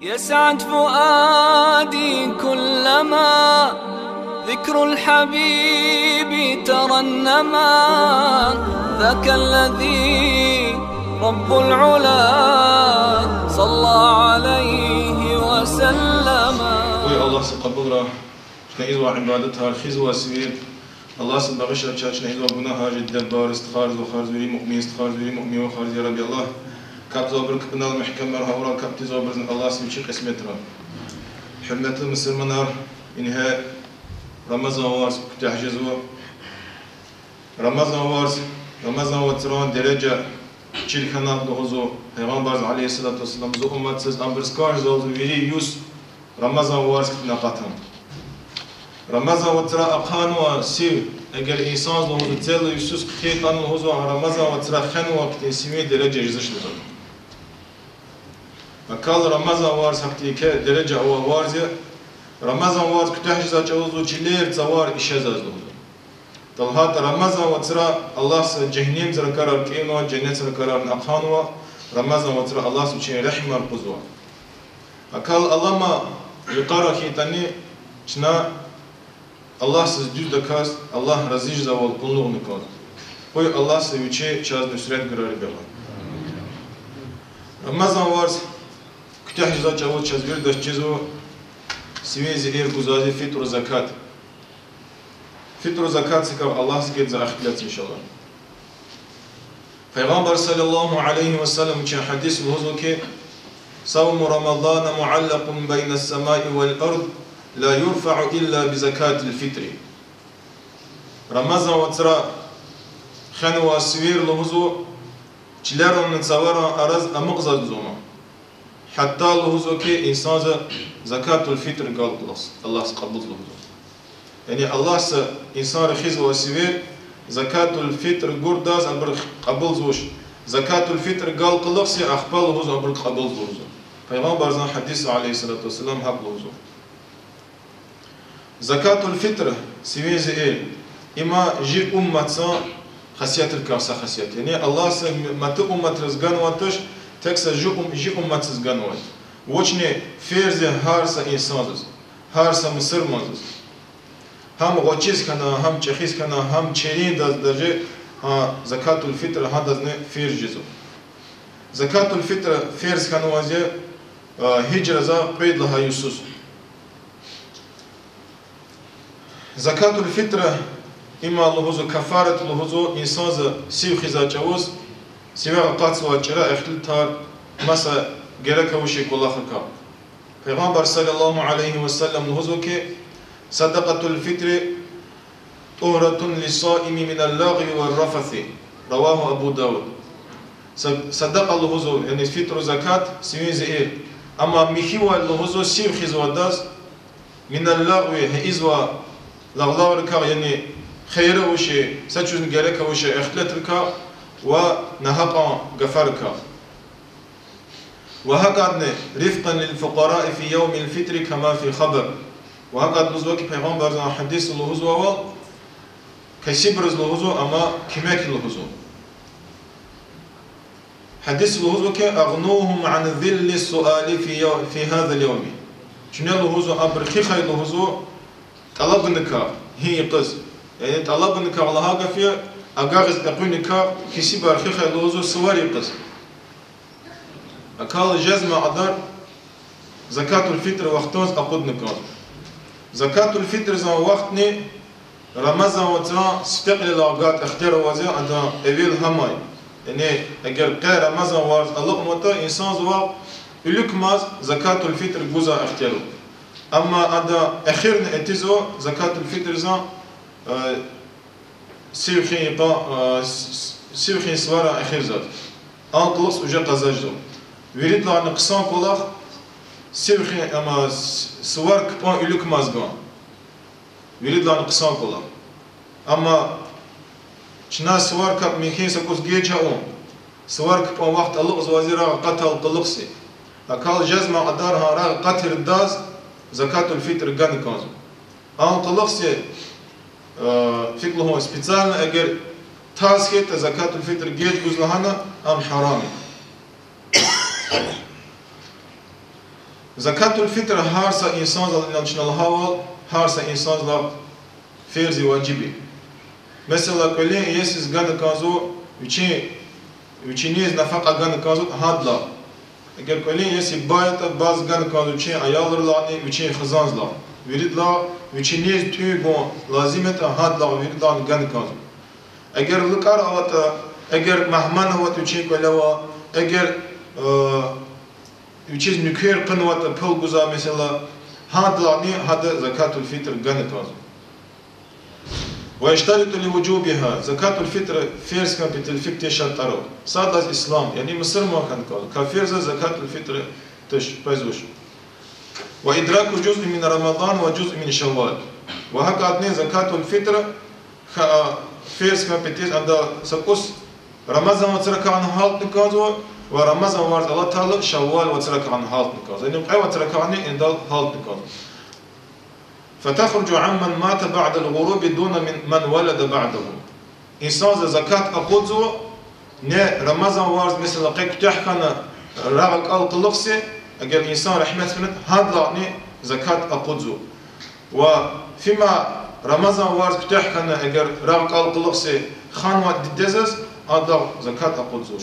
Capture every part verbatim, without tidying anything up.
يسعد فؤادي كلما ذكر الحبيب ترنما، ذاك الذي رب العلا صلى عليه وسلم. Къуй Аллагьса кьабулрай чна ийизвай ибадатар, хуьзвай сивер. Аллагьса багъишрай чна ийизвай гунагьар, жи диде-бубайриз, стхайриз, вахариз, вири муъминриз, стхайриз, вири муъмин вахариз, я Рабби Аллагь. КапӀзавайбур капӀунал мягькемарай, гьавурал капӀдизвайбурузни Аллагьса вичи кьисметрай. Гьуьрметлу мусурманар, ингье Рамазан варз куьтягь жезва. Рамазан варз, Рамазан вацран дережа чир хьана лугьузва Пайгъамбарза عليه الصلاة والسلام: зи умматдиз, абуруз кӀанзава вири йис Рамазан варз хьтин акъатун. Рамазан вацра ахъанвай сив, эгер инсандиз лугьузва, цел йисуз хъхьитӀани лугьузва, Рамазан вацра хвенвай хьтин сивин дережа жезвач лугьузва. ГьакӀ Рамазан варз гьахьтин еке дережа авай варз я. Рамазан варз куьтягь жезвай чӀавуз чилер, цавар ишезва лугьузва. ТӀа лагьайтӀа Рамазан вацра Аллагьса жегьеннемдин ракӀарар кӀевнава, женнетдин ракӀарарни ахъанва, Рамазан вацра Аллагьса вичин регьимар къузва. ГьакӀ алама йикъара хьайитӀани, чна Аллагьсаз дуьздаказ, Аллагь рази жезвайвал къуллугъна кӀанзава. Къуй Аллагьса вичи чаз нусрет гурай, я Рабби Аллагь. Рамазан варз куьтягь жезвай чӀавуз чаз виридаз чизва сивин зеэр гузвай фитру закат. Фитру закат сикав Аллагьса геда за ахпилац, иншаллагь. Пайгъамбар صلى الله عليه وسلم вичин гьадисда лугьузва хьи: صوم رمضان معلق بين السماء والأرض لا يرفع إلا بزكاة الفطر. Рамазан вацра хвенвай сивер лугьузва чилерални цаварал араз амукьзаваз лугьузва. Гьатта лугьузва хьи, инсанза закатуль-фитр галкӀ лугьуз, Аллагьса кьабулзава лугьузва. Яни Аллагьса инсанри хуьзвай сивер закатуль-фитр гурдаз абур кьабулзавач. Закатуль-фитр галкӀ лугьуз, ахпа лугьуз абур кьабулзава лугьузва. Пайгъамбарзан гьадисда عليه الصلاة والسلام гьакӀ лугьузва. Закатуль-фитр, сивин зеэр, им жи умматзан хасиятрикай са хасият. Яни Аллагьса мата умматриз ганвай туш, тек са жи ум-, жи умматдиз ганвай. Вучни ферз я гьар са инсандиз, гьар са мусурмандиз. Гьам гъвечӀиз хьана, гьам чӀехиз хьана, гьам чириндаз даже, гьа, закатуль-фитр гьадазни ферз жезва. Закатуль-фитр ферз хьанваз я, а, гьижрадин кьвед лагьай йисуз. Закатуль-фитр им лугьузва, кафарат лугьузва инсанза сив хуьзвай чӀавуз, сивяй акъатзавай чӀуру ихтилатар, маса герек авачир кӀвалахрикай. Пайгъамбар صلى الله عليه وسلم лугьузва хьи: صدقة الفطر طهرة للصائم من اللغو والرفث. رواه أبو داود. Са-, садакьа лугьузва, яни фитру закат, сивин зеэр. Амма михьивай лугьузва сив хуьзвайдаз, من اللغو, гьа ийизвай лагълаврикай, яни хийир авачир, са чӀавузни герек авачир ихтилатрикай ва нагьакьан гафарикай. Ва гьакӀадни, رفقا للفقراء في يوم الفطر كما في خبر. Ва гьакӀадни лугьузва хьи, Пайгъамбарзан гьадисда лугьузвайвал, кесибриз лугьузва, амма куьмек лугьузва. Гьадисда лугьузва хьи, أغنوهم عن ذل السؤال في يو-، في هذا اليوم. Чуьне лугьузва, абур хихай лугьузва тӀалабуникай, гьи йикъаз. Яни тӀалабуникай лагьай гаф я, агакьиз экъуьникай, кесибар хихай лугьузва сувар йикъаз. Акал жезмай кьадар закатуль-фитр вахтунда акъудна кӀанзава. Закатуль-фитрзан вахтни Рамазан вацран сифте кьилелай гайитӀа ихтияр аваз я, адан эвел гьамай. Яни эгер къе Рамазан варз алукьнаватӀа, инсанзавай уьлукмаз закатуль-фитр гузвай ихтияр ава. Амма адан эхирни этизва закатуль-фитрзан, э, сив хуьн йикъа, а, с-, с-, сив хуьн суваран эхирзаз. Ан кьулухъ уже къаза жезва. Виридалайни хъсан кӀвалах сив хуьн, амма с-, сувар кпӀун уьлукмаз гун. Виридалайни хъсан кӀвалах. Амма чна сувар капӀ михьи са кӀус геж авун, сувар кпӀун вахт алукьзаваз я рагъ акъатайдалай кьулухъ. Акал жезмай кьадар гьа рагъ акъатирдаз закатуль-фитр гана кӀанзава. Ан кьулухъ, э, фикир лугьун, специально эгер таз хьайитӀа закатуль-фитр геж гуз лагьана, ам гьарам я. Закатуль-фитр гьар са инсанзал, инал чна лагьайвал, гьар са инсанзал ферзи важиби. Месела, кӀвалин иесиз гана кӀанзава вичин, вичиниз нафакьа гана кӀанзава гьадлагь. Эгер кӀвалин иеси бай ятӀа, баз гана кӀанзава вичин аялрилайни вичин хизанзлай. Виридалай вичиниз тӀуьн гун лазим ятӀа, гьадлагь виридалайни гана кӀанзава. Эгер лукӀар аватӀа, эгер мугьман аватӀа вичин кӀвале, ва эгер, э, вичиз нуькер хъувунватӀа пул гузвай, месела, гьадлагьни гьада закатуль-фитр гана кӀанзава. ويشترط لوجوبها, закатуль-фитр ферз хьун патал фикьтин шартӀар ава. Сад лагьайди ислам, яни мусурман хьун кӀанзава, кафирзаз закатуль-фитр туш, къвезвач. وإدراك جزء من رمضان وجزء من شوال. Ва гьакӀадни закатуль-фитр ха-, ферз хьун патал анда са кӀус Рамазан вацракайни гьалтна кӀанзава, ва Рамазан варз алатайла Шаввал вацракайни гьалтна кӀанзава. Яни кьве вацракайни индал гьалтна кӀанзава. فتخرج عمن مات بعد الغروب دون من، من ولد بعده. Инсанза закат акъудзава, не Рамазан варз, месела, къе куьтягь хьана рагъ акӀал кьулухъ са, эгер инсан рагьметдиз фенатӀа, гьадлагьни закат акъудзава. Ва фима Рамазан варз куьтягь хьана, эгер рагъ акӀал кьулухъ са ханвай дидедиз, адалай закат акъудзавач.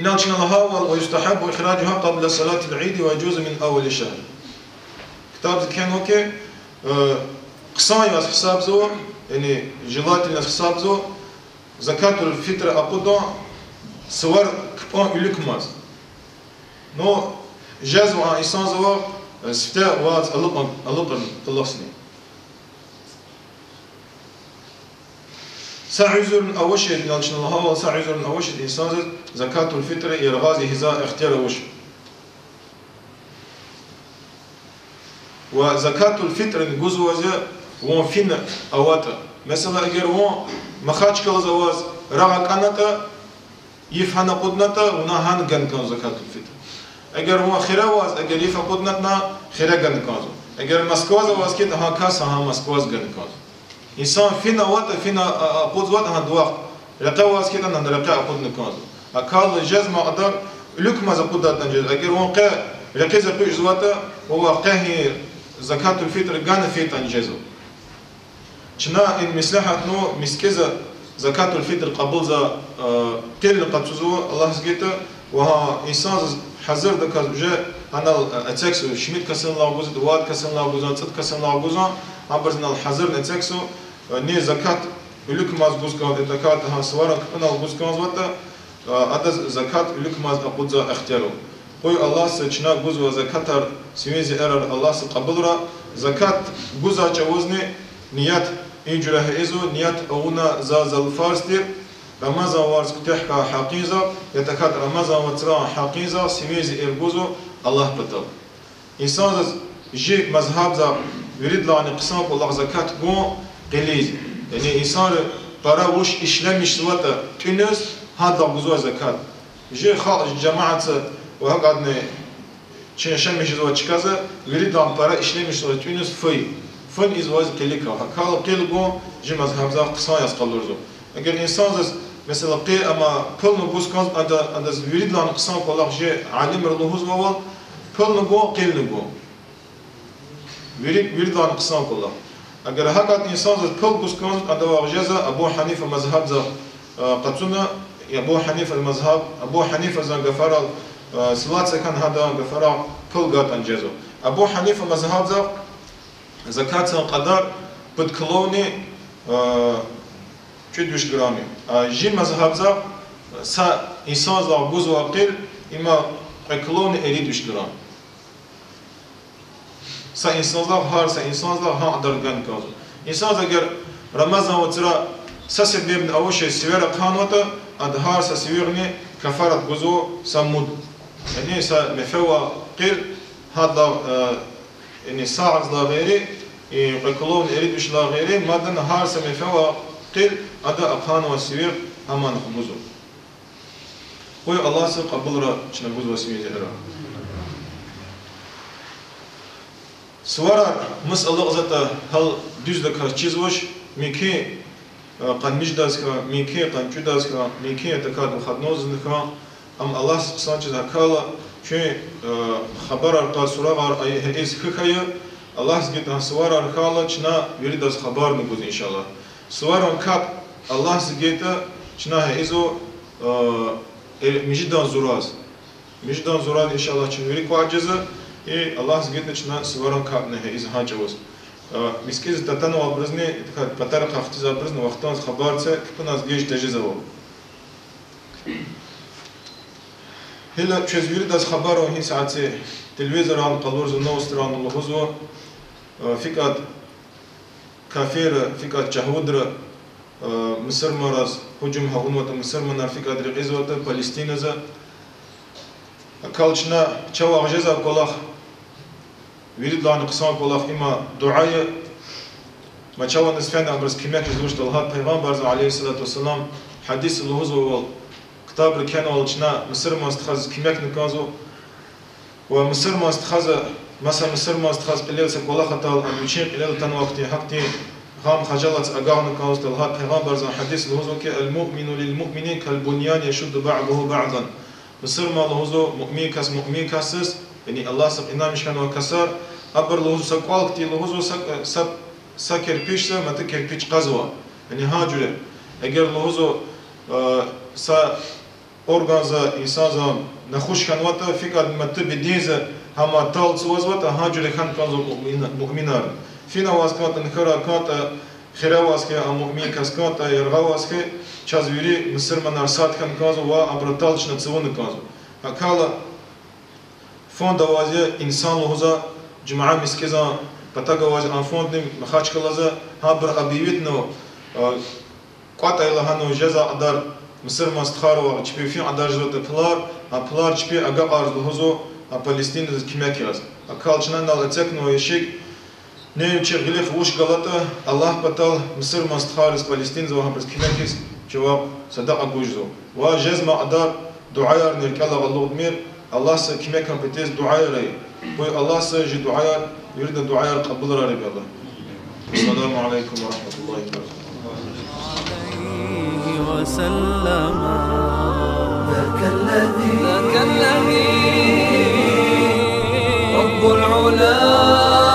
Инал чна лагьайвал, ويستحب إخراجها قبل صلاة العيد ويجوز من أول الشهر. Ктабда кхьенва хьи, э, хъсан яз гьисабзава, яни желательно яз гьисабзава, закатуль-фитр акъудан сувар кпӀун уьлуькмаз. Ну, жезва а инсанзава, э, сифте варз алукьун, алукьун кӀулухъни. Са уьзуьрни авачиз, инал чна лагьайвал, са уьзуьрни авачиз инсанзаз закатуль-фитр яргъаз ийиз ихтияр авач. Ва закатуль-фитрни гузвайди я вун фина аватӀа. Месела, эгер вун Махачкъалаза аваз рагъ акӀанатӀа, йиф гьана акъуднатӀа, вуна гьана гана кӀанзава закатуль-фитр. Эгер вун хире аваз, эгер йиф акъуднатӀа, хире гана кӀанзава. Эгер Москваза аваз хьайитӀа, гьа касди гьа Москваз гана кӀанзава. Инсан фина аватӀа, фина, а, акъудзаватӀа гьа вахт, рекье аваз хьайитӀа, гьана рекье акъудна кӀанзава. АкӀ хьайила жезмай кьадар уьлуькмаз акъудайтӀани жезва. Эгер вун къе рекьиз экъечӀзаватӀа, вун къе гьи закатуль-фитр гана фейитӀани жезва. Чна и меслягьатни мискӀинза закатуль-фитр кьабулзавай, э, къилни къачузва, Аллагьди гайитӀа, ва гьа инсанзаз гьазурдаказ уже гьанал, э, эцигзава, шумуд касдилай гузватӀа, вад касдилай гузватӀа, цӀуд касдилай гузватӀа, абуруз инал гьазурна эцигзава, э, ни закат уьлуькмаз гуз кӀанзаватӀа, гьа суварин кпӀунал гуз кӀанзаватӀа, э, адаз закат уьлуькмаз акъудзавай ихтияр ава. Къуй Аллагьди чна гузвай закатар, сивин зеэрар Аллагьди кьабулрай. Закат гузвай чӀавузни ният и жуьре ийизва: ният авуна за зал фарз тир Рамазан варз куьтягь хьайи гьакъинзал, я тахьайтӀа Рамазан вацран гьакъинзал сивин зеэр гузва Аллагь патал. Инсанзаз жи мазгьабза виридалайни хъсан кӀвалах закат гун къилиз. Яни инсанри пара вуч ишлемишзаватӀа тӀуьниз, гьадалай гузвай закат. Жи халкь, жи жамаатза ва гьакӀадни чи яшамиш жезвай чкадиза виридалайни пара ишлемишзавай тӀуьниз фу я. Фу ийизвай къилик я. ГьакӀ хьайила къил гун жи мазгьабза хъсан яз къалурзава. Эгер инсанзаз, месела, къе, амма пулни гуз кӀанзаватӀа, адаз виридалайни хъсан кӀвалах жи алимри лугьузвайвал, пулни гун, къилни гун. Вири, виридалайни хъсан кӀвалах. Эгер гьакӀ инсанзаз пул гуз кӀанзаватӀа, адавай жезва Абу Гьанифа мазгьабза, э, къачуна, Абу Гьанифа мазгьаб, Абу Гьанифазан гафарал, э, ссылаться хьана, гьадан гафарал пул гайтӀани жезва. Абу Гьанифа мазгьабза закатдин кьадар пуд килони, э, кӀуьд виш грамм я. А жи мазгьабза са инсанзалай гузвай къил има кьве килони ирид виш грамм. Са инсанзалай, гьар са инсанзалай гьа кьадар гана кӀанзава. Инсанза эгер Рамазан вацра са себебни авачиз сивер ахъанватӀа, ада гьар са сивигъни кафарат гузва са муд. Яни са мефевай къил, гьадалай, э, яни сагьзлай гъейри, и кьве килони ирид вишдилай гъейри, мадни гьар са мефевай къил ада ахъанвай сивигъ гьаманахъ гузва. Къуй Аллагьди кьабулрай чна гузвай сивин зеэрар. Суварар мус алакьзаватӀа гьал дуьздаказ чизвач, мумкин, э, къанни виждаз хьана, мумкин, къанни кӀуьдаз хьана, мумкин, я тахьайтӀа выходнойзни хьана, Амма Аллагьдиз хъсан чиз гьакӀ хьайила, чун, э, хабарар кьаз, сурадар ай-, гьа-, ийиз хьухь ая, Аллагьдиз гайитӀа суварар хьайила, чна виридаз хабарни гуз, иншаллагь. Суварин капӀ Аллагьдиз гайитӀа чна гьа ийизва, э, э, муьжуьдан зураз. Муьжуьдан зураз, иншаллагь, чун вири кӀватӀ жеза, и Аллагьдиз гайитӀа чна суварин капӀни гьа ийизва гьа чӀавуз. Э, мискӀиндиз татанвайбурузни, тахьайтӀа патарихъай хтизвайбурузни вахтунда хабар це, кпӀуниз геж тежезвайвал. Гила чвез виридаз хабар ава, гьи сятда телевизоррални къалурзава, новостьрални лугьузва, э, фикӀад кафирри, фикӀад чагьудри, э, мусурманраз гьужум авунватӀа, мусурманар фикӀад рекьизватӀа Палестинада. ГьакӀ хьайила чна чавай жезвай кӀвалах, виридалайни хъсан кӀвалах има дуьа я. Ма чавай фена абуруз куьмек ийиз, вучиз лагьайтӀа Пайгъамбарза, عليه الصلاة والسلام, гьадисда лугьузвайвал, ктабра кхьенвайвал, чна мусурман стхадиз куьмекни кӀанзава. Ва мусурман стхадиз, маса мусурман стхадиз кьилел са кӀвалах атайла, ам вичин кьилел атанвай хьтин, гьахьтин гъам-хажалат агакьна кӀанзаватӀа, лагьайтӀа Пайгъамбарзан гьадис лугьузва хьи: المؤمن للمؤمن كالبنيان يشد بعضه بعضا. Мусурман, лугьузва, муъмин кас муъмин касдиз, яни Аллагьдиз инанмиш хьанвай касар, абур, лугьузва, са кӀвал хьтин, лугьузва, са, са, са кирпичдиз маса кирпич кьазва. Яни гьа жуьре, эгер, лугьузва, э, са органдиз, инсандиз нахуш хьанватӀа, фикӀад маса бедендиз гьам тал цавузватӀа, гьа жуьре хьана кӀанзава муъмина-, муъминар. Фин аваз кӀантӀа, нихьарай кӀантӀа, хире аваз хьи, а муъмин кас кӀантӀа, яргъа аваз хьи, чаз вири мусурманар сад хьана кӀанзава ва абурун тал чна цавуна кӀанзава. ГьакӀ хьайила фонд аваз я Инсан лугьузвай, жуьмя мискӀинда патав аваз я а фондни, Махачкъалада, гьабур объявитьнава, э, кӀватӀ ая лагьанва жезвай кьадар мусурман стхайривай чпи фин кьадар жезватӀа пулар, а пулар чпи агакьарзава, лугьузва, а Палестинадиз куьмек яз. ГьакӀ хьайила чна инал эцигнава ящик, ни вичин гъилихъ вуч галатӀа, Аллагь патал мусурман стхайриз Палестинада авайбуруз куьмек ийиз жаваб садакьа гуз жезва. Ва жезмай кьадар дуьаярни рикӀелай алудмир, Аллагьса куьмекан патиз дуьаяр ая. Къуй Аллагьса жи дуьаяр, виридан дуьаяр кьабулрай, я Аллагь. السلام عليكم ورحمة الله وبركاته. عليه وسلم. ذاك الذي، ذاك الذي، رب العلا